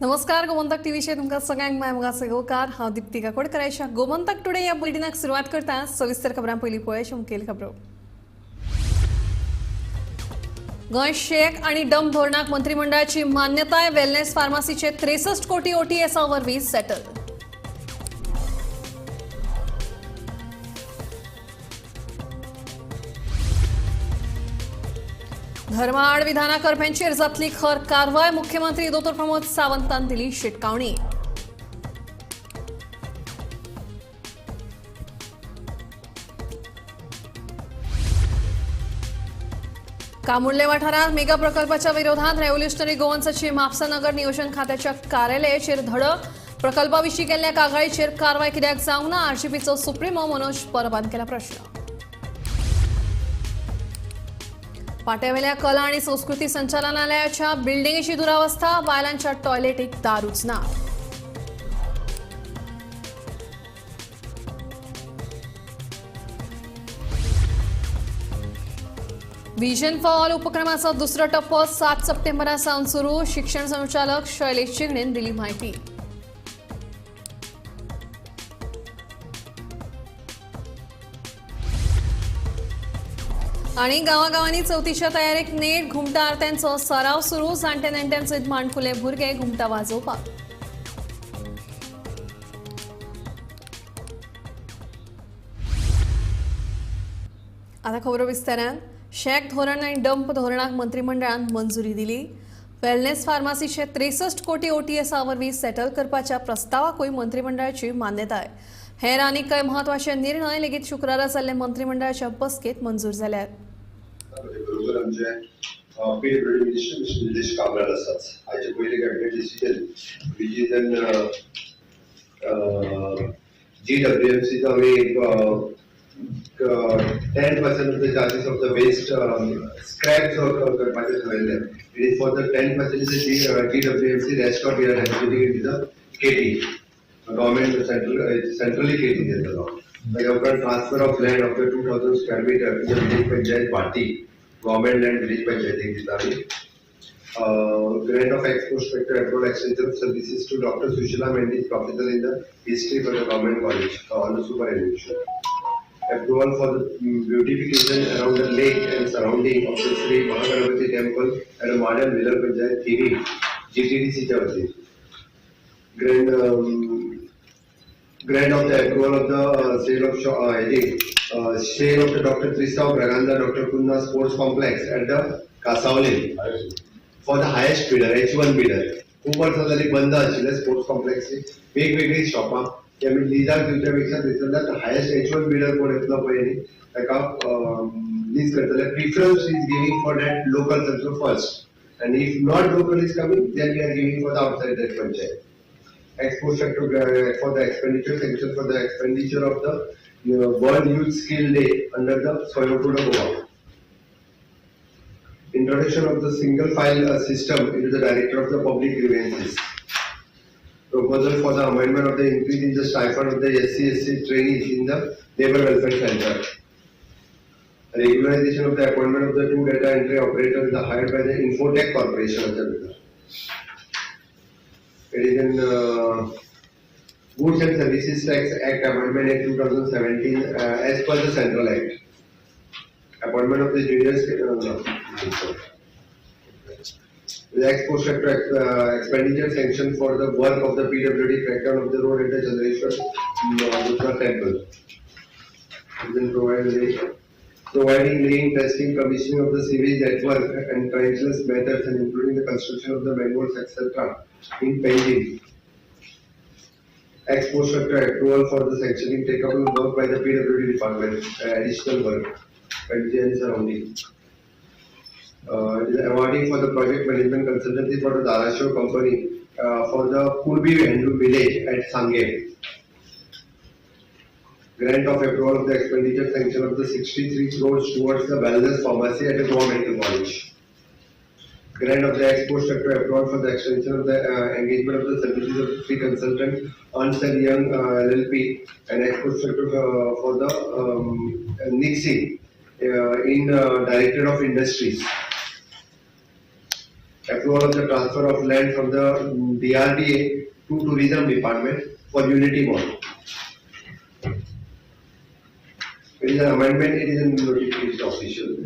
नमस्कार, गोमंतक टीव्हीचेर तुमकां सगळ्यांक माय मोगाचो येवकार. हांव दिप्ती काकोडकर. अशा गोमंतक टुडे ह्या बुलेटिनाक सुरवात करता. सविस्तर खबरां. पयलीं पळय मुखेल खबरो. गोंय शेक आनी डंप धोरणाक मंत्रिमंडळाची मान्यताय. वेलनेस फार्मासीचे 63 कोटी ओटीएसा वरवीं सेटल. धर्माआड विधानां करप्यांचेर जातली खर कारवाय. मुख्यमंत्री दोतोर प्रमोद सावंतान दिली शिटकावणी. कामुर्ले वाठारांत मेगा प्रकल्पाच्या विरोधात रेव्होल्युशनरी गोवन्साची म्हापसा नगर नियोजन खात्याच्या कार्यालयाचेर धडक. प्रकल्पाविशीं केल्ल्या कागाळीचेर कारवाय कित्याक जावंक ना? आरजीपीचो सुप्रिमो मनोज परबान केला प्रश्न. पाट्यावेल्या कला आणि संस्कृती संचालनालयाच्या बिल्डिंगेची दुरावस्था. बायलांच्या टॉयलेटीक दारूच ना. विजन फॉर ऑल उपक्रमाचा दुसरो टप्पो 7 सप्टेंबरा सावन सुरू. शिक्षण संचालक शैलेश चिगणेन दिली माहिती. आणि गावागावांनी चवथीच्या तयारेक नेट. घुमटा आरत्यांचो सराव सुरू. जाणटे नेणट्यांसयत माणकुले भुरगे घुमटा वाजोवपाक. आता खबरो विस्तारान. शॅक धोरण आनी डंप धोरणाक मंत्रिमंडळान मंजुरी दिली. वेलनेस फार्मासीचे 63 कोटी ओटीएसा वरवीं सेटल करपाच्या प्रस्तावाकूय मंत्रिमंडळाची मान्यताय. हेर आनीक कांय म्हत्वाचे निर्णय लेगीत शुक्रारा जाल्ले मंत्रिमंडळाच्या बसकेत मंजूर जाल्यात. बरोबर आमचे PWD minister mister Nilesh Cabral आसात. हाचे पयलीं cabinet decision which is an जीडब्ल्यूएमसीचो आमी 10% of the charges of the waste scrap जो करपाचें ठरयल्लें, it is for the 10% is GWMC, rest of we are allocating it the KT government, centrally KT दितलो. मागीर उपरांत transfer of land of the 2,000 square meter to the village panchayat Bhati, government land village पंचायतीक दिता आमी. Grant of ex post facto approval extension of services to Dr. Sushila Mendes, professor in the history for the government college, on the superannuation. Approval for the beautification around the lake and surrounding of the Sri Mahaganapati temple at a modern Villa Panchayat TV, GTDC च्या वतीन. Grant of the approval of the sale of sale of the Dr. Tristao Braganza Dr. Cunha Sports Complex at the Kasavlim for the highest bidder, H1 bidder. खूप वर्सां जाली बंद आशिल्ले sports complex, वेगवेगळी शॉपां ती आमी लिजाक दिवच्या पेक्षा थंयसरल्यान हायेस्ट एच वन बिडर कोण येतलो पळय न्ही, ताका लीज करतले. Preference is giving for that local also first, and if not local is coming, then we are giving for the outside that panchayat. Ex post facto for the expenditure sanction for the expenditure of the World Youth Skill Day under the Swayam Goa. Introduction of the single file system into the Director of the Public Grievances. Proposal for the amendment of the increase in the stipend of the SC ST trainees in the Labor Welfare Center. Regularization of the appointment of the two data entry operators hired by the Infotech Corporation. It is in Goods and Services Tax Act Amendment Act 2017 as per the Central Act. Appointment of the juniors. No, the ex post facto expenditure sanction for the work of the PWD crackdown of the road at the Chandreshwar Mudra Temple. Then providing laying, testing, commissioning of the sewage network and trenchless methods and including the construction of the manholes, etc. in Panjim. Ex post facto approval for the sanctioning take up of work by the PWD department, additional work, Panjim and surrounding. It is awarding for the project management consultancy for the Dharashiv company for the Purbi Hindu village at Sange. Grant of approval of the expenditure sanction of the 63 crores towards the wellness pharmacy at the Goa Medical College. Grant of the ex post facto approval for the extension of the engagement of the services of the three consultant Ernst and Young LLP and ex post facto for the Nixie in Directorate of Industries. Approval of the transfer of land from the DRDA to Tourism Department for Unity Mall. It is an amendment, it is a notification official.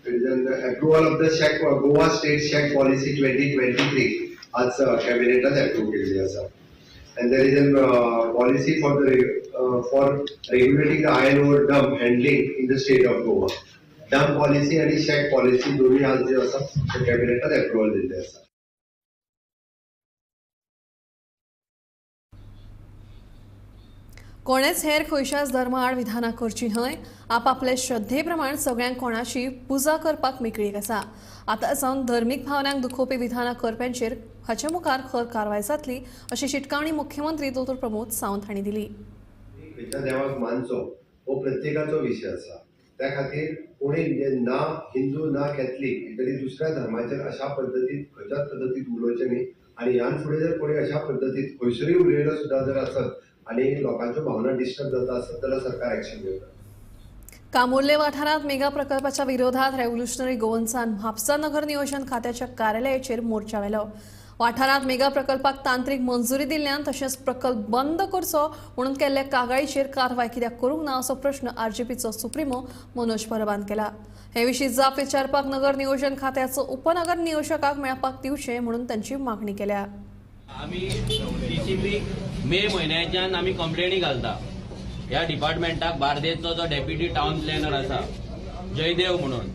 It is an approval of the shack, Goa State Shack Policy 2023. आज कॅबिनेटान approve केल्ली आसा. And there is a policy for regulating the iron ore dump handling in the state of Goa. Dump policy आणि shack policy दोन्ही आज जे आसा ते कॅबिनेटान approval दिल्ले आसा. कोणेच हेर खंयच्याच धर्मा आड विधानां करची न्हय. आपापले श्रद्धे प्रमाण सगळ्यांक कोणाची पुजा करपाक मेकळीक आसा. आतां सावन धर्मीक भावनांक दुखोवपी विधानां करप्यांचेर हाचे मुखार खर कारवाय जातली अशी शिटकावणी मुख्यमंत्री दोतोर प्रमोद सावंत हांणी दिली. खंयच्या देवाक मानचो हो प्रत्येकाचो विशय आसा. त्या खातीर कोणी म्हणजे ना हिंदू ना कॅथलीक तरी दुसऱ्या धर्माचेर अशा पद्दतीन खंयच्याच पद्दतीन उलोवचें न्ही. आनी ह्यान फुडें जर कोणी अशा पद्दतीन खंयसरूय उलयलो सुद्दां जर आसत आनी लोकांच्यो भावना डिस्टर्ब जाता आसत जाल्यार सरकार एक्शन घेता. कामुर्ले वाठारांत मेगा प्रकल्पाच्या विरोधात रेव्होल्युशनरी गोवन्सान म्हापसा नगर नियोजन खात्याच्या कार्यालयाचेर मोर्चा व्हेलो. वाठारांत मेगा प्रकल्पाक तांत्रिक मंजुरी दिल्ल्यान तशेंच प्रकल्प बंद करचो म्हणून केल्ल्या कागाळीचेर कारवाय कित्याक करूंक ना असो प्रश्न आरजीपीचो सुप्रिमो मनोज परबान केला. हे विशीं जाप विचारपाक नगर नियोजन खात्याचो उपनगर नियोजकाक मेळपाक दिवचें म्हणून तांची मागणी केल्या. आमी डीसीपीक मे म्हयन्याच्यान आमी कंप्लेनी घालता. ह्या डिपार्टमेंटाक बार्देसचो जो डेप्युटी टावन प्लॅनर आसा जयदेव म्हणून,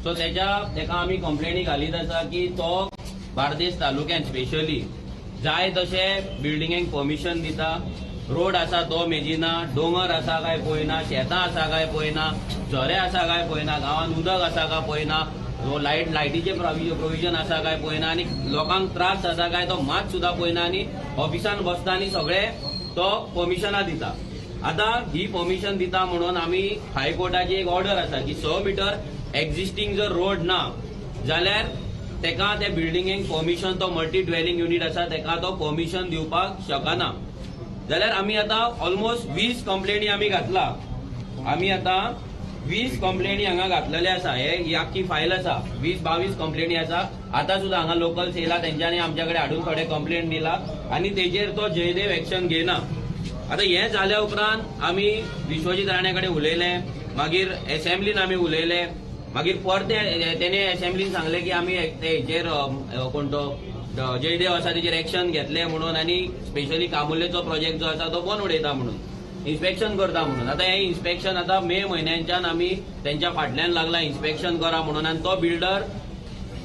सो तेका आमी कंप्लेनी घालीत आसा की तो बार्देस तालुक्यान स्पेशली जाय तशे बिल्डिंगेक परमिशन दिता. रोड आसा तो मेजिना, दोंगर आसा काय पळयना, शेतां आसा काय पळयना, झरे आसा काय पळयना, गांवांत उदक आसा काय पळयना, लायटीचे प्रोविजन आसा काय पळयना, आनी लोकांक त्रास जाता काय तो मात सुद्दां पळयना, आनी ऑफिसान बसता आनी सगळे तो परमिशनां दिता. आतां ही परमिशन दिता म्हणून आमी हायकोर्टाची एक ऑर्डर आसा की 6 मिटर एक्झिस्टींग जर रोड ना जाल्यार तेका त्या बिल्डिंगेक परमिशन, तो मल्टी ड्वेलिंग युनीट आसा तेका तो परमिशन दिवपाक शकना. जाल्यार आमी आतां ऑलमोस्ट 20 कंप्लेनी आमी घातला. आमी आतां 20 कंप्लेनी हांगा घातलेले आसा. हे ही आख्खी फायल आसा, 20-22 कंप्लेनी आसा. आतां सुद्दां हांगा लोकल्स येयला, तेंच्यांनी आमच्या कडेन हाडून थोडे कंप्लेन दिला आनी तेजेर तो जयदेव एक्शन घेयना. आतां हें जाल्या उपरांत आमी विश्वजीत राणे कडेन उलयले, मागीर एसेंब्लीन आमी उलयले, मागीर परते तेणे एसेंब्लीन सांगलें की आमी हेचेर कोण तो जयदेव आसा तेजेर एक्शन घेतले म्हणून, आनी स्पेशली कामुर्लेचो प्रोजेक्ट जो आसा तो बंद उडयता म्हणून, इन्स्पेक्शन करता म्हणून. आतां हें इन्स्पेक्शन आतां मे म्हयन्याच्यान आमी तेंच्या फाटल्यान लागला इन्स्पेक्शन करा म्हणून, आनी तो बिल्डर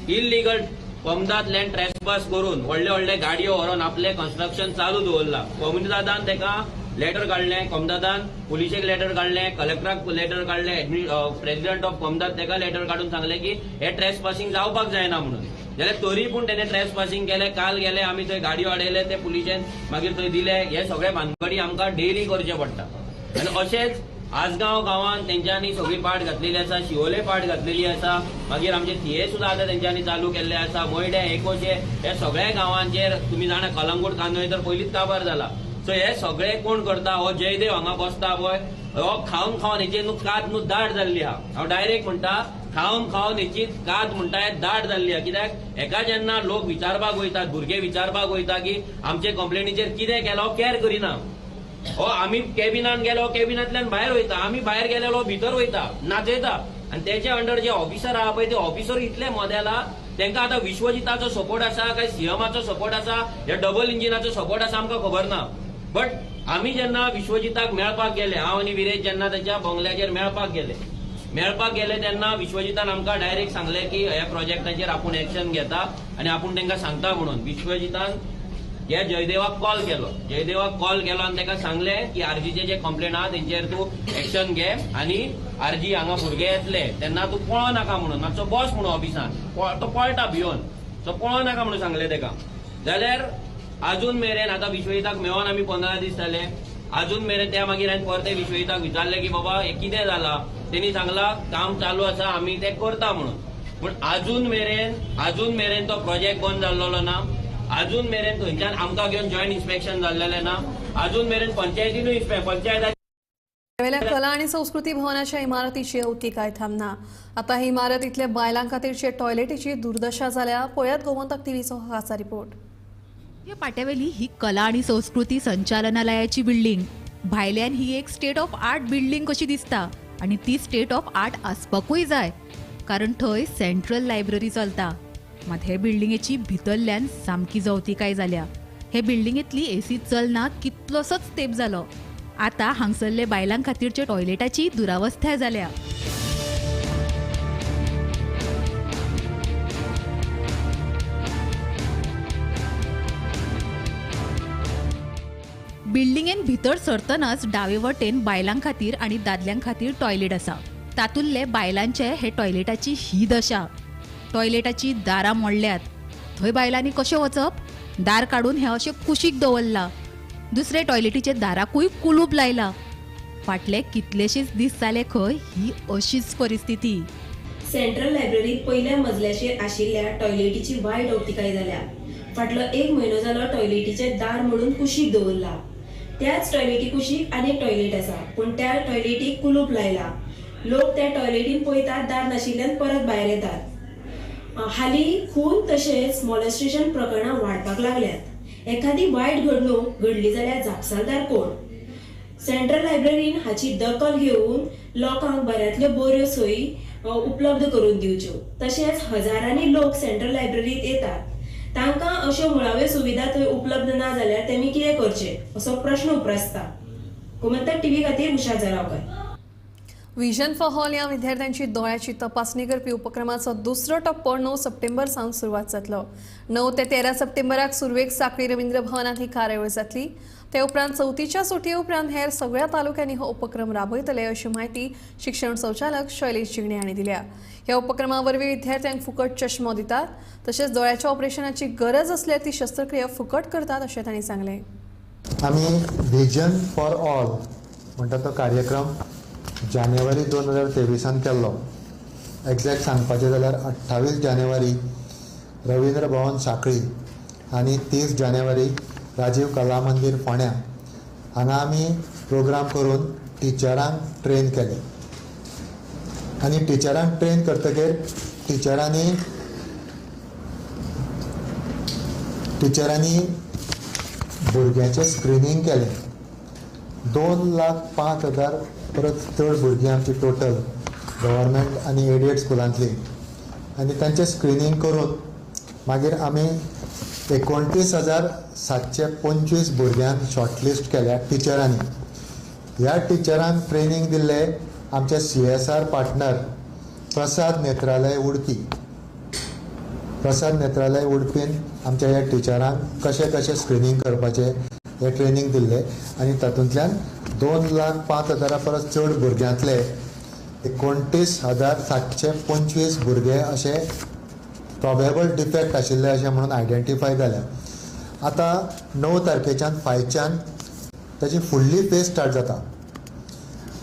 इल्लिगल कोमदाद लँड ट्रेसपास करून व्हडले व्हडले गाडयो व्हरोन आपलें कन्स्ट्रक्शन चालू दवरला. कोमुनिदादान तेका लेटर काडलें, कोमदादान पुलिशेक लेटर काडलें, कलेक्टराक लेटर काडलें, प्रेसिडेंट ऑफ कोमदाद तेका लेटर काडून सांगलें की हे ट्रेस पासिंग जावपाक जायना म्हणून. जाल्यार तरी पूण तेणे ट्रेस पासिंग केलें. काल गेले आमी थंय गाडयो हाडयले, ते पुलिशेन मागीर थंय दिले. हे सगळे भानगडी आमकां डेली करचे पडटा. आनी अशेंच आजगांव गांवांत तेंच्यांनी सगळी पाट घातलेली आसा, शिवोले पाट घातलेली आसा, मागीर आमचे थिये सुद्दां आतां तेंच्यांनी चालू केल्ले आसा, मयडे एकोशे, हे सगळ्या गांवांचेर तुमी जाणा कलंगूट कांदोळे तर पयलींच काबार जाला. सो हे सगळे कोण करता? हो जयदेव हांगा बसता पळय, हो खावन खावन हेची न्हू कात न्हू दाट जाल्ली आहा. हांव डायरेक्ट म्हणटा, खावन खावन हेची कात म्हणटा दाट जाल्ली आहा. कित्याक हेका जेन्ना लोक विचारपाक वयतात, भुरगे विचारपाक वयता की आमचे कंप्लेनीचेर कितें केलां, हो कॅर करिना. हो आमी कॅबिनान गेलो, कॅबिनांतल्यान भायर वयता, आमी भायर गेलेलो भितर वयता, नाचयता. आनी तेचे अंडर जे ऑफिसर आहा पळय ते ऑफिसर इतले मोदेला, तेंकां आतां विश्वजिताचो सपोर्ट आसा काय सीएमाचो सपोर्ट आसा या डबल इंजिनाचो सपोर्ट आसा आमकां खबर ना. बट आमी जेन्ना विश्वजिताक मेळपाक गेले, हांव आनी विरेश जेन्ना तेच्या बंगल्याचेर मेळपाक गेले तेन्ना विश्वजितान आमकां डायरेक्ट सांगलें की ह्या प्रोजेक्टाचेर आपूण एक्शन घेता आनी आपूण तेंकां सांगता म्हणून. विश्वजितान ह्या जयदेवाक कॉल केलो, जयदेवाक कॉल केलो आनी तेका सांगलें की आरजीचे जे कंप्लेन आहा तेंचेर तूं एक्शन घे आनी आरजी हांगा भुरगे येतले तेन्ना तूं पळो नाका म्हणून, मातसो बस म्हणून ऑफिसान, तो पळटा भियोन, सो पळो नाका म्हणून सांगलें तेका. जाल्यार आजून मेरेन आतां विश्वजिताक मेळोन आमी 15 दीस जाले, आजून मेरेन त्या मागीर हांवें परते विश्वजिताक विचारलें की बाबा हें कितें जालां, तेणी सांगलां काम चालू आसा आमी तें करता म्हणून. पूण आजून मेरेन तो प्रोजेक्ट बंद जाल्लो ना, आजून मेरेन थंयच्यान आमकां घेवन जॉयंट इन्स्पेक्शन जाल्लेलें ना, आजून मेरेन पंचायतीनूय पंचायत कला आणि संस्कृती भवनाच्या इमारतीची अवतिकाय थांबना. आता ही इमारत इथल्या बायलां खातीरचे टॉयलेटीची दुर्दशा जाल्या. पळयात गोमंतक टीव्हीचो खासा रिपोर्ट. पाट्यावेली ही कला आणि संस्कृती संचालनालयाची बिल्डिंग भायल्यान ही एक स्टेट ऑफ आर्ट बिल्डिंग कशी दिसता आणि ती स्टेट ऑफ आर्ट आसपाकूय जाय, कारण थंय सेंट्रल लायब्ररी चलता. मात हे बिल्डिंगेची भितरल्यान सामकी जवतिकाय जाल्या. हे बिल्डिंगेतली एसी चलना कितलोसोच तेंप जालो. आता हांगसरले बायलां खातीरच्या टॉयलेटाची दुरावस्था जाल्या. बिल्डिंगेन भितर सरतनाच डावे वटेन बायलां खातीर आनी दादल्यां खातीर टॉयलेट आसा. तातुल्ले बायलांचे हे टॉयलेटाची ही दशा. टॉयलेटाची दारां मोडल्यात. थंय बायलांनी कशें वचप? दार काडून हे अशें कुशीक दवरला. दुसरे टॉयलेटीचे दाराकूय कुलूप लायला. फाटले कितलेशेच दीस जाले खंय ही अशीच परिस्थिती. सेंट्रल लायब्ररीत पयल्या मजल्याचेर आशिल्ल्या टॉयलेटीची वायट अवतिकाय जाल्या. फाटलो एक म्हयनो जालो टॉयलेटीचें दार म्हणून कुशीक दवरला. त्याच टॉयलेटी कुशीक आनी एक टॉयलेट आसा, पूण त्या टॉयलेटीक कुलूप लायला. लोक त्या टॉयलेटीन पळयतात, दार नाशिल्ल्यान परत भायर येतात. हालीं खून तशेंच मॉलेस्टेशन प्रकरणां वाडपाक लागल्यात. एखादी वायट घडणूक घडली जाल्यार जापसालदार कोण? सेंट्रल लायब्ररीन हाची दखल घेवन लोकांक बऱ्यांतल्यो बऱ्यो सोयी उपलब्ध करून दिवच्यो. तशेंच हजारांनी लोक सेंट्रल लायब्ररीत येतात, तांकां अश्यो मुळाव्यो सुविधा थंय उपलब्ध ना जाल्यार तेमी कितें करचें असो प्रश्न उप्रासता. गोमंतक टीव्ही खातीर उषा जरावकर. विजन फॉर ऑल ह्या विद्यार्थ्यांची दोळ्याची तपासणी करपी उपक्रमाचो दुसरो टप्पो 9 सप्टेंबर सावन सुरवात जातलो. 9 ते 13 सप्टेंबराक सुरवेक सांखळी रवींद्र भवनात ही कार्यावळ जातली. ते उपरांत चवथीच्या सुटये उपरांत हेर सगळ्या तालुक्यांनी हो उपक्रम राबयतले अशी म्हायती शिक्षण संचालक शैलेश जिगणे हांणी दिल्या. ह्या उपक्रमा वरवीं विद्यार्थ्यांक फुकट चष्मो दितात, तशेंच दोळ्याच्या ऑपरेशनाची गरज आसल्यार ती शस्त्रक्रिया फुकट करतात अशें तांणी सांगलें. आमी विजन फॉर ऑल म्हणटा तो कार्यक्रम जानेवारी 2023 केल्लो. एग्जॅक्ट सांगपाचें जाल्यार 28 जानेवारी रवींद्र भवन सांखळी आनी 30 जानेवारी राजीव कला मंदीर फोंड्या हांगा आमी प्रोग्राम करून टिचरांक ट्रेन केले. आनी टिचरांक ट्रेन करतकीर टिचरांनी भुरग्यांचें स्क्रिनींग केलें. 2,05,000 परत चड भुरगीं आमची टोटल गव्हर्मेंट आनी एडेड स्कुलांतली, आनी तांचें स्क्रिनींग करून मागीर आमी 29,725 भुरग्यांक शॉर्टलिस्ट केल्या टिचरांनी. ह्या टिचरांक ट्रेनींग दिल्ले आमचे CSR partner Prasad Netralaya Udupi. Prasad Netralaya उडपीन आमच्या ह्या टिचरांक कशें कशें स्क्रिनींग करपाचें हें ट्रेनींग दिल्लें आनी तातूंतल्यान 2,05,000 परस चड भुरग्यांतले 29,725 भुरगे अशे प्रोबेबल डिफेक्ट आशिल्ले अशें म्हणून आयडेंटिफाय जाल्या. आतां 9 तारखेच्यान फायच्यान ताची फुडली फेज स्टार्ट जाता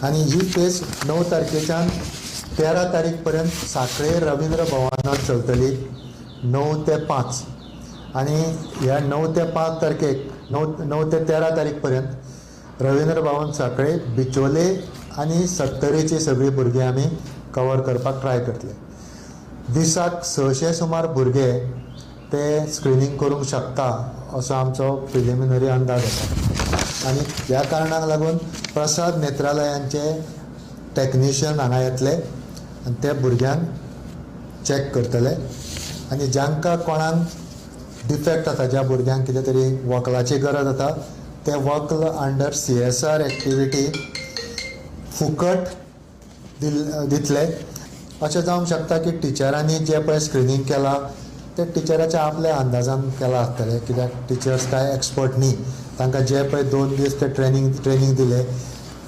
आनी ही फेज 9 तारखेच्यान 13 तारीख पर्यंत सांखळे रवींद्र भवनात चलतली 9 ते 5. आनी ह्या 9 ते 5 तारखेक 9 ते 13 तारीख पर्यंत रवींद्र भवन सांखळे बिचोले आनी सत्तरीची सगळीं भुरगीं आमी कवर करपाक ट्राय करतले. दिसाक 600 सुमार भुरगे ते स्क्रिनींग करूंक शकता असो आमचो प्रिलिमिनरी अंदाज आसा. आनी ह्या कारणाक लागून प्रसाद नेत्रालयांचे टॅक्निशियन हांगा येतले आनी ते भुरग्यांक चॅक करतले आनी जांकां कोणाक डिफेक्ट आसा, ज्या भुरग्यांक कितें तरी वखलाची गरज आसा ते वक्ल अंडर CSR activity फुकट दितले. अशें जावंक शकता की टिचरांनी जें पळय स्क्रिनींग केलां तें टिचराच्या आपल्या अंदाजान केलां आसतलें, कित्याक टिचर्स कांय एक्सपर्ट न्ही. तांकां जे पळय 2 दीस ते ट्रेनींग दिले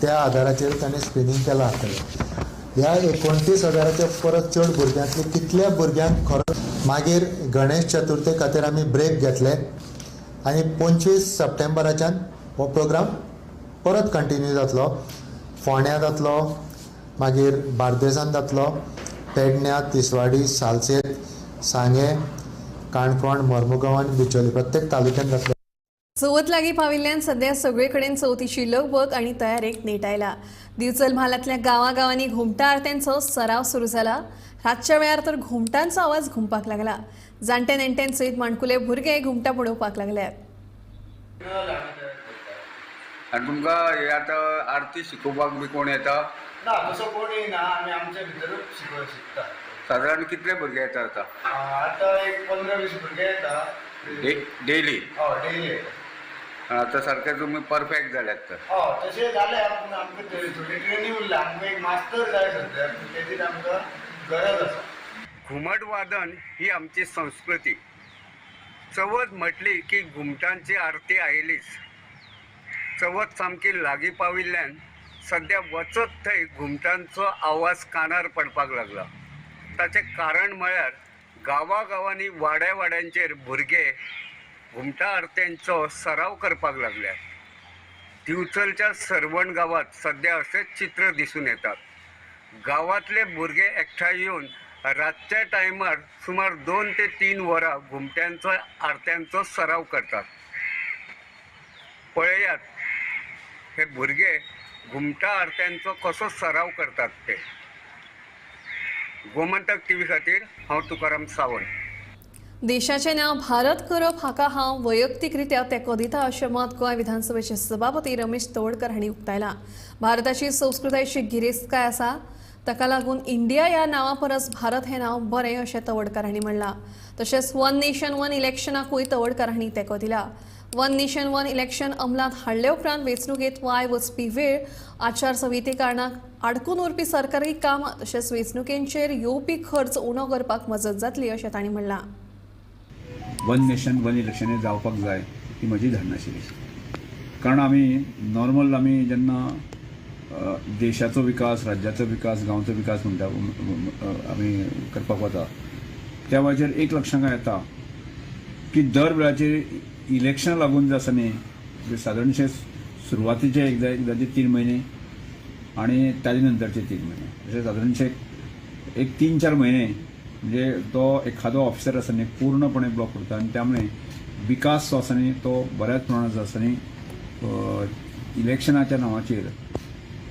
त्या आदाराचेर तांणी स्क्रिनींग केलां आसतलें. ह्या 29,000 परस चड भुरग्यांतले कितल्या भुरग्यांक खरो मागीर गणेश चतुर्थी खातीर आमी ब्रेक घेतले आनी 25 सप्टेंबराच्यान हो प्रोग्राम परत कंटिन्यू जातलो. फोंड्या जातलो, मागीर बार्देसान जातलो, पेडण्या, तिसवाडी, सालसेत, सांगें, काणकोण, मर्मुगांव आनी बिचोली प्रत्येक तालुक्यांत जातलो. चवथ लागीं पाविल्ल्यान सध्या सगळे कडेन चवथीची लगबग आनी तयारेक नेट आयला. दिवचल म्हालांतल्या गांवागांवांनी घुमटा आरत्यांचो सराव सुरू जाला. रातच्या वेळार तर घुमटांचो आवाज घुमपाक लागला. जाणटे नेणट्यां सयत माणकुले भुरगे घुमटां पळोवपाक लागल्यात. आनी तुमकां हे आतां आरती शिकोवपाक बी कोण येता? ना, तसो कोण येना, आमी आमच्या भितरूच शिकता. सादारण कितले भुरगे येता आतां? आतां एक 15-20 भुरगे येता डेली. हय, डेली येता. आतां सारके तुमी परफेक्ट जाल्यात तर? हय, तशें जालें, पूण आमकां थोडी ट्रेनींग उरल्या. आमकां एक मास्तर जाय सद्या, पूण तेजी आमकां गरज आसा. घुमट वादन ही आमची संस्कृती. चवथ म्हटली की घुमटांची आरती आयलीच. चवथ सामकी लागीं पाविल्ल्यान सद्या वचत थंय घुमटांचो आवाज कानार पडपाक लागला. ताचें कारण म्हळ्यार गांवागांवांनी वाड्या वाड्यांचेर भुरगे घुमटा आरत्यांचो सराव करपाक लागल्यात. दिवचलच्या सर्वण गांवांत सद्या अशेंच चित्र दिसून येतात. गांवांतले भुरगे एकठांय येवन रातच्या टायमार सुमार 2 ते 3 वरां घुमट्यांचो आरत्यांचो सराव करतात. पळयात हे भुरगे घुमटा आरत्यांचो कसो सराव करतात ते. गोमंतक टीव्ही खातीर हांव तुकाराम सावंत. देशाचें नांव भारत करप हाका हांव वैयक्तिकरित्या तेंको दिता अशें मत गोंय विधानसभेचे सभापती रमेश तवडकर हांणी उक्तायलां. भारताची संस्कृतायेची गिरेस्तकाय आसा, ताका लागून इंडिया ह्या नांवा परस भारत हें नांव बरें अशें तवडकर हांणी म्हणलां. तशेंच वन नेशन वन इलेक्शनाकूय तवडकर हांणी तेंको दिला. वन नेशन वन इलेक्शन अंमलांत हाडले उपरांत वेंचणुकेंत वाय वचपी वेळ, आचारसंहिते कारणाक आडकून उरपी सरकारी कामां तशेंच वेंचणुकेंचेर येवपी खर्च उणो करपाक मजत जातली अशें तांणी म्हणलां. वन नेशन वन इलेक्शन हें जावपाक जाय ही म्हजी धारणा आशिल्ली. कारण आमी नॉर्मल आमी जेन्ना देशाचो विकास, राज्याचो विकास, गांवचो विकास म्हणटा आमी करपाक वता त्या वेळाचेर एक लक्षांत येता की दर वेळाचेर इलेक्शन लागून जे आसा न्ही, सादारणशे सुरवातीचे एकदाचे 3 म्हयने आनी ताजे नंतरचे 3 म्हयने अशे सादारणशे एक 3-4 म्हयने म्हणजे तो एखादो ऑफिसर आसा न्ही पूर्णपणे ब्लॉक करता आनी त्यामुळे विकास जो आसा न्ही तो बऱ्याच प्रमाणात जो आसा न्ही इलेक्शनाच्या नांवाचेर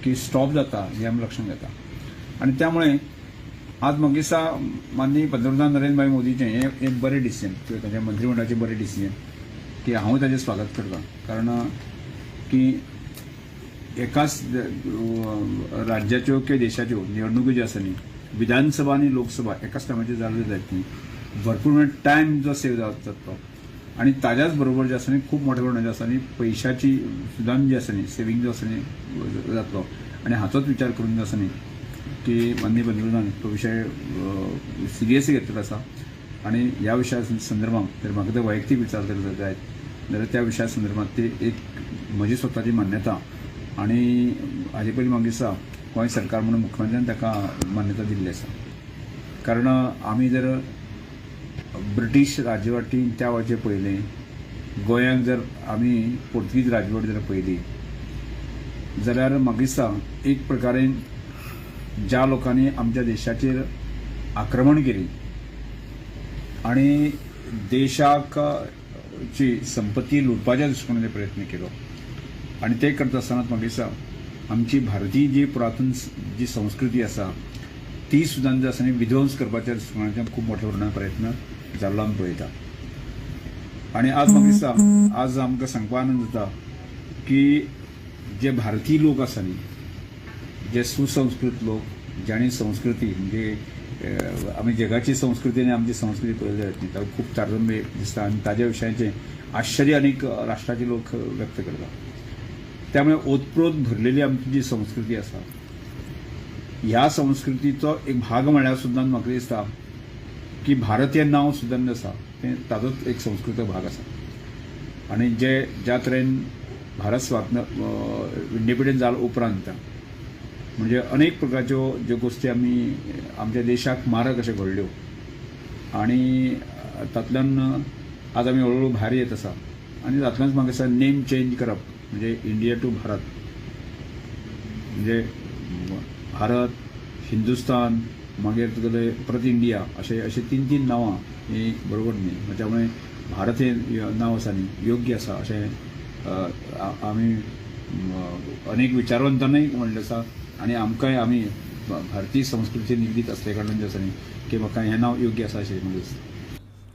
की स्टॉप जाता हें आमी लक्षांत घेता. आनी त्यामुळे आज म्हाका दिसता माननीय पंतप्रधान नरेंद्रभाई मोदीचें हें एक बरें डिसिजन किंवा तांच्या मंत्रीमंडळाचें बरें डिसिजन की हांव ताजें स्वागत करता. कारण की एकाच राज्याच्यो किंवा देशाच्यो निवडणुको ज्यो आसा न्ही, विधानसभा आनी लोकसभा एकाच टायमाचेर जाल्यो जायत न्ही, भरपूर टायम जो सेव जाता तो आनी ताज्याच बरोबर जे आसा न्ही खूब मोठ्या प्रमाणात जे आसा न्ही पयशाची सुद्दां जी आसा न्ही सेवींग जो आसा न्ही जातलो. आनी हाचोच विचार करून जो आसा न्ही की माननीय पंतप्रधान तो विशय सिरियसली घेतलेलो आसा आनी ह्या विशया संदर्भात जर म्हाका तर वैयक्तीक विचार जर जायत जाल्यार त्या विशया संदर्भात ती एक म्हजी स्वताची मान्यता आनी हाजे पयलीं म्हाका दिसता गोंय सरकार म्हणून मुख्यमंत्र्यान ताका मान्यता दिल्ली आसा. कारण आमी जर ब्रिटीश राजवटीन त्या वेळाचेर पळयलें, गोंयांक जर आमी पोर्तुगीज राजवट जर पळयली जाल्यार म्हाका दिसता एक प्रकारे ज्या लोकांनी आमच्या देशाचेर आक्रमण केली आनी देशाक ची संपत्ती लुटपाच्या दृश्टिकोनान प्रयत्न केलो आनी ते करता आसतना म्हाका दिसता आमची भारतीय जी पुरातन जी संस्कृती आसा ती सुद्दां जी आसा न्ही विध्वंस करपाच्या दृश्टिकोनाच्यान खूब मोठ्या प्रमाणात प्रयत्न जाल्लो आमी पळयता. आनी आज म्हाका दिसता आज आमकां सांगपा आनंद जाता की जे भारतीय लोक आसा न्ही, जे सुसंस्कृत लोक, जांणी संस्कृती म्हणजे आमी जगाची संस्कृती आनी आमची संस्कृती पळयली जायत न्ही, ताका खूब तारतम्य दिसता आनी ताज्या विशयाचें आश्चर्य अनेक राष्ट्राचे लोक व्यक्त करता. त्यामुळे ओतप्रोत भरलेली आमची जी संस्कृती आसा ह्या संस्कृतीचो एक भाग म्हळ्यार सुद्दां म्हाका दिसता की भारत हें नांव सुद्दां आसा तें ताजोच एक संस्कृत भाग आसा. आनी जे ज्या तरेन भारत स्वातंत्र्य इंडिपेंडंट जालो उपरांत म्हणजे अनेक प्रकारच्यो ज्यो गोश्टी आमी आमच्या देशाक मारक अशें घडल्यो आनी तातूंतल्यान आज आमी हळू हळू भायर येत आसा. आनी तातूंतल्यान म्हाका दिसता नेम चेंज करप म्हणजे इंडिया टू भारत, म्हणजे भारत, हिंदुस्तान, मागीर तुगेले परत इंडिया अशे अशे 3-3 नांवां ही बरोबर न्ही. त्यामुळे भारत हें नांव आसा न्ही योग्य आसा अशें आमी अनेक विचारवंतांनीय म्हणलें आसा आनी आमकांय आमी भारतीय संस्कृती निगडीत आसल्या कारणान जें आसा न्ही की म्हाका हें नांव योग्य आसा अशें म्हाका दिसता.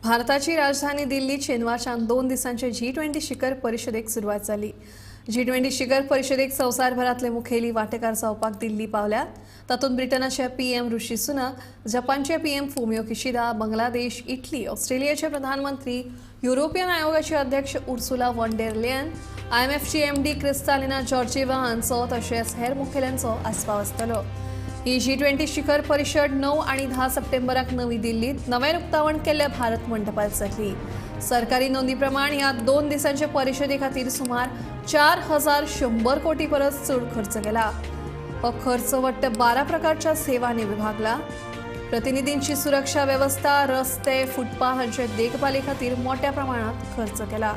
भारताची राजधानी दिल्लीत शेनवारच्यान 2 दिसांचे G20 शिखर परिशदेक सुरवात जाली. G20 शिखर परिशदेक संवसारभरांतले मुखेली वांटेकार जावपाक दिल्ली पावल्यात. तातूंत ब्रिटनाचे PM ऋषी सुनक, जपानचे PM Fumio Kishida, Bangladesh, Italy, ऑस्ट्रेलियाचे प्रधानमंत्री, युरोपियन आयोगाचे अध्यक्ष उर्सुला वॉन डेर लेयन, IMFची MD Kristalina Georgieva हांचो तशेंच हेर मुखेल्यांचो आस्पाव आसतलो. ही G20 शिखर परिशद 9 आनी 10 सप्टेंबराक नवी दिल्लीत नव्यान उक्तावण केल्ल्या भारत मंडपात जातली. सरकारी नोंदी प्रमाण ह्या 2 दिसांचे परिशदे खातीर सुमार 4100 कोटी परस चड खर्च केला. हो खर्च वट्ट 12 प्रकारच्या सेवांनी विभागला. प्रतिनिधींची सुरक्षा वेवस्था, रस्ते, फुटपाथ हांचे देखभाली खातीर मोठ्या प्रमाणात खर्च केला.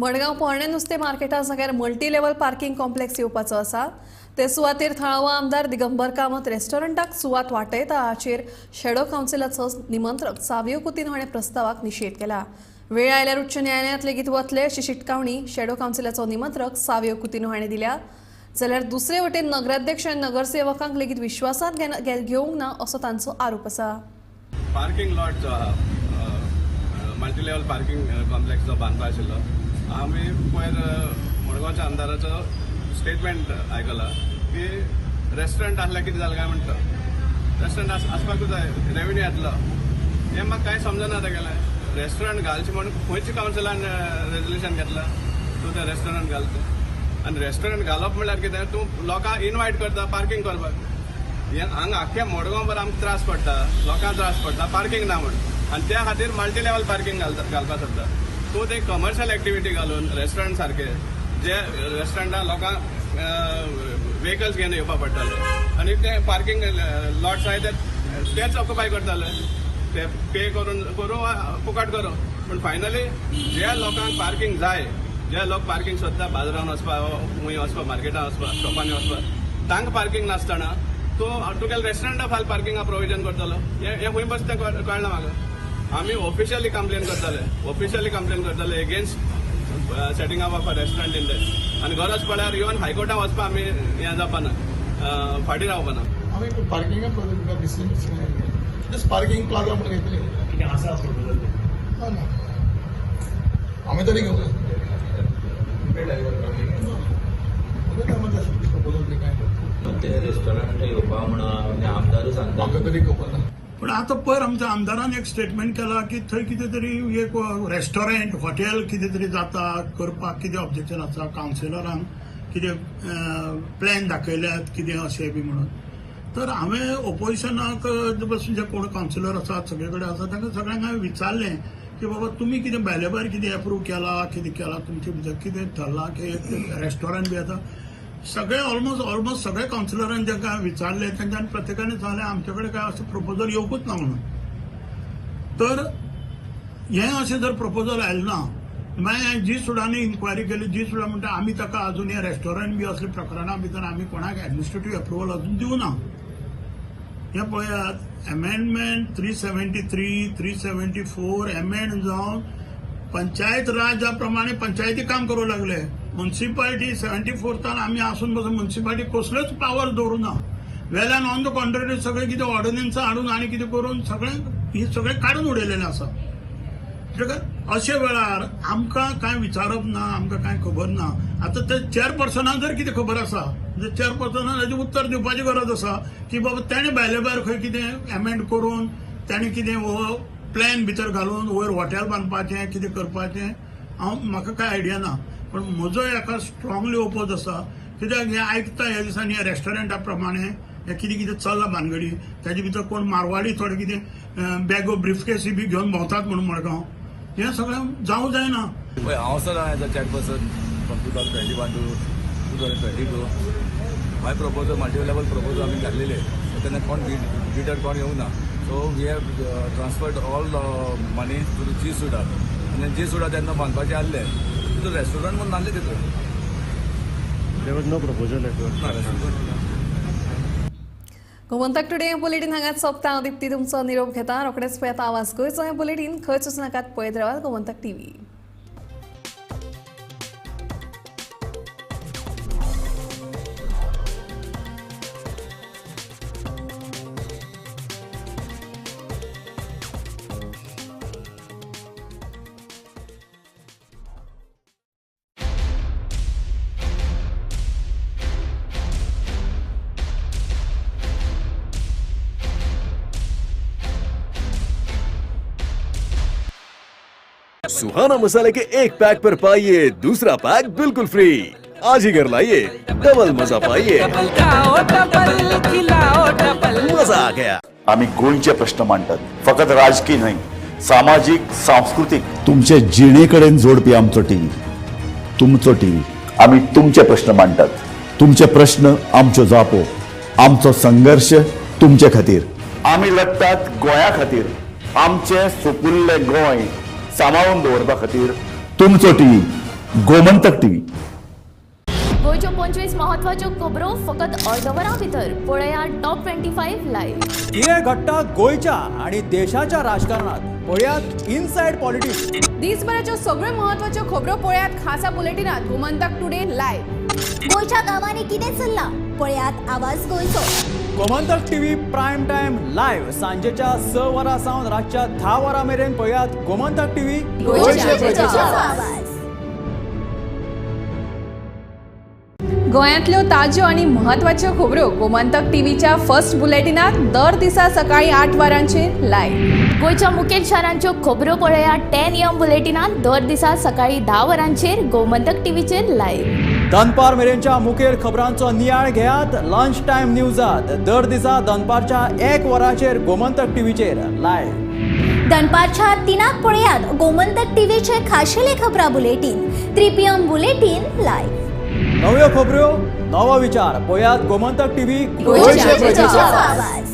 मडगांव पोरणें नुस्तें मार्केटा जाग्यार मल्टी लेवल पार्किंग कॉम्प्लेक्स येवपाचो आसा. ते सुवातेर थळावो आमदार दिगंबर कामत रेस्टॉरंटाक सुवात वाटयता हाचेर शेडो कावन्सिलाचो निमंत्रक सावियो कुतीन हाणें प्रस्तावाक निशेध केला. वेळ आयल्यार उच्च न्यायालयांत लेगीत वतले अशी शिटकावणी शेडो कावन्सिलाचो निमंत्रक सावियो कुतीन हाणें दिल्या. जाल्यार दुसरे वटेन नगराध्यक्ष आनी नगरसेवकांक लेगीत विश्वासांत घेवंक ना असो तांचो आरोप आसा. पार्किंग लॉट जो आहा मल्टी लेवल पार्किंग कॉम्प्लेक्स जो बांदपा आशिल्लो, आमी पयर मडगांवच्या आमदाराचो स्टेटमेंट आयकला की रेस्टॉरंट आसल्यार कितें जालें काय म्हणटा, रेस्टॉरंट आसपाकूच जाय, रेवेन्यू येतलो. हें म्हाका कांय समजना तेगेलें. रेस्टॉरंट घालचें म्हणून खंयच्या कावन्सिलान रेजोल्युशन घेतलां तूं तें रेस्टॉरंट घालता? आनी रेस्टॉरंट घालप म्हणल्यार कितें, तूं लोकांक इनवायट करता पार्किंग करपाक. हें हांगा आख्ख्या मडगांव भर आमकां त्रास पडटा, लोकांक त्रास पडटा पार्किंग ना म्हूण, आनी त्या खातीर मल्टी लेवल पार्किंग घालपाक सोदता. तूं ते कमर्शियल एक्टिविटी घालून रेस्टॉरंट सारके जे रेस्टॉरंटान लोकांक व्हेकल्स घेवन येवपा पडटाले आनी ते पार्किंग लॉट्स आहाय तेच ऑक्युपाय करताले, ते पे करून करूं वा फुकट करूं, पूण फायनली ज्या लोकांक पार्किंग जाय, जे लोक पार्किंग सोदता बाजारान वचपाक, खंय वचपाक, मार्केटान वचपाक, शॉपांनी वचपाक, तांकां पार्किंग नासतना तूं तुगेल्या रेस्टॉरंटा फाल पार्किंगा प्रोविजन करतलो, हें खंय बसता तें कळना म्हाका. आमी ऑफिशियली कंप्लेन करताले, against setting up of a restaurant in that. आनी गरज पडल्यार इवन हायकोर्टान वचपाक आमी हें जावपाना, फाटीं रावपाना. आमी पार्किंगा जस्ट पार्किंग प्लाझा म्हणून घेतली कितें आसा प्रपोजल ना, आमी तरी घेवंक प्रपोजल ते काय ते रेस्टॉरंट येवपा म्हणून आमदारूच सांगता, म्हाका तरी खबर ना. पण आतां पयर आमच्या आमदारान एक स्टेटमेंट केला की थंय कितें तरी एक रेस्टॉरंट हॉटेल कितें तरी जाता करपाक कितें ऑब्जेक्शन आसा, कावन्सिलरांक कितें प्लॅन दाखयल्यात कितें अशें बी म्हणून. तर हांवें ओपोजिशनाक बसून जे कोण कावन्सिलर आसात सगळे कडेन आसा तांकां सगळ्यांक हांवें विचारलें की बाबा तुमी कितें भायले भायर कितें एप्रूव केला, कितें केलां, तुमचे भितर कितें ठरलां की रेस्टॉरंट बी आतां सगळे ऑलमोस्ट सगळे कावन्सिलरान जेका हांवें विचारलें तेंच्यांनी प्रत्येकान सांगलें आमचे कडेन काय असो प्रपोजल येवकूच ना म्हणून. तर हें अशें जर प्रपोजल आयलें ना मागीर हांवें जी सुडांनी इन्क्वायरी केली, जी सुडां म्हणटा आमी ताका अजून हें रेस्टॉरंट बी असले प्रकरणां भितर आमी कोणाक एडमिनिस्ट्रेटीव एप्रुवल अजून दिवना. हें पळयात एमेंडमेंट 373, 374 एमेंड जावन पंचायत राजा प्रमाणे पंचायती काम करूं लागले. मुन्सिपालिटी 74 आमी आसून बसून मुन्सिपालिटी कसल्योच पावर दवरूं ना. वेल्यान ऑन the contrary सगळें कितें ऑर्डिनन्सां हाडून आनी कितें करून सगळें ही सगळें काडून उडयलेलें आसा. अशे वेळार आमकां कांय विचारप ना, आमकां कांय खबर ना. आतां ते चेअरपर्सनाक जर कितें खबर आसा, चेअरपर्सनाक हाजें उत्तर दिवपाची गरज आसा की बाबा तेणें भायले भायर खंय कितें एमेंड करून तेणें कितें हो प्लॅन भितर घालून वयर हॉटेल बांदपाचें कितें करपाचें, हांव म्हाका कांय आयडिया ना. पण म्हजो हेका स्ट्रांगली ओपोज आसा, कित्याक हें आयकता ह्या दिसांनी ह्या रेस्टॉरंटा प्रमाणे हें कितें कितें चल्लां भानगडी, ताजे भितर कोण मारवाडी थोडे कितें बॅगो ब्रिफकेसी बी घेवन भोंवतात म्हणून मडगांव, हें सगळें जावं जायना. पळय हांव sir as a chairperson from 2021 to 2022 my proposal multi level proposal आमी घातलेले, तेन्ना कोण बिडर कोण येवंक ना. So we have transferred all the money to the G SUDA, आनी जी सुडा तेन्ना बांदपाचें आहलें, तितून रेस्टॉरंट म्हणून नासलें तितून. There was no proposal at all. Gomantak today हें बुलेटीन हांगाच सोंपता. हांव दीप्ती तुमचो निरोप घेता. रोखडेच पळयात आवाज गोंयचो हें बुलेटीन. खंयच वचनाकात, पळयत रावात गोमंतक टीव्ही. सुहाना मसाले के एक पैक पर पाइए दूसरा पैक बिल्कुल फ्री. आज ही घर लाइए, डबल मजा पाइए. मजा आ गया. आम्ही गोंयचे प्रश्न मांडतात, फकत राजकीय न्हय, सामाजीक, सांस्कृतीक. तुमचे जिणेकडेन जोडपी आमचो टीव्ही, तुमचो टीव्ही. आम्ही तुमचे प्रश्न मांडतात, तुमचे प्रश्न आमच्यो जापो, आमचो संघर्ष तुमचे खातीर. आम्ही लढतात गोंया खातीर, आमचे सुपुल्ले गोंय सांबाळून दवरपा खातीर. तुमचो टीव्ही, गोमंतक टीव्ही. गोंयच्यो 25 महत्वाच्यो खबरो फकत अर्द वरां भितर पळया टॉप 25 लायव्ह. कितें घडटा गोंयच्या आनी देशाच्या राजकारणात पळयात इनसायड पॉलिटिक्स. दिसभराच्यो सगळ्यो महत्वाच्यो खबरो पळयात खासा बुलेटिनात गोमंतक टुडे लायव्ह. गोंयच्या गांवांनी कितें चल्लां पळयात आवाज गोंयचो. Gomantak TV prime time live सांजेच्या 6 वरां सावन रातच्या 10 वरां मेरेन पळयात गोमंतक टीव्ही गोंयच्या प्रजेचो आवाज. गोंयांतल्यो ताज्यो आनी म्हत्वाच्यो खबरो गोमंतक टीव्हीच्या फर्स्ट बुलेटिनात दर दिसा सकाळी 8 वरांचेर लायव्ह. गोंयच्या मुखेल शारांच्यो खबरो पळया 10 AM बुलेटिनात दर दिसा सकाळी 10 वरांचेर गोमंतक टीव्हीचेर लायव्ह. दनपार मेरेनच्या मुखेल खबरांचो नियाळ घेयात लंच टायम न्यूजात दर दिसा दनपारच्या 1 वरांचेर गोमंतक टीव्हीचेर लायव्ह. दनपारच्या 3 पळयात गोमंतक टीव्हीचे खाशेले खबरां बुलेटीन 3 PM bulletin live. नव्यो खबरो, नवो विचार पळयात गोमंतक टीव्ही गोंयच्या प्रजेचो आवाज.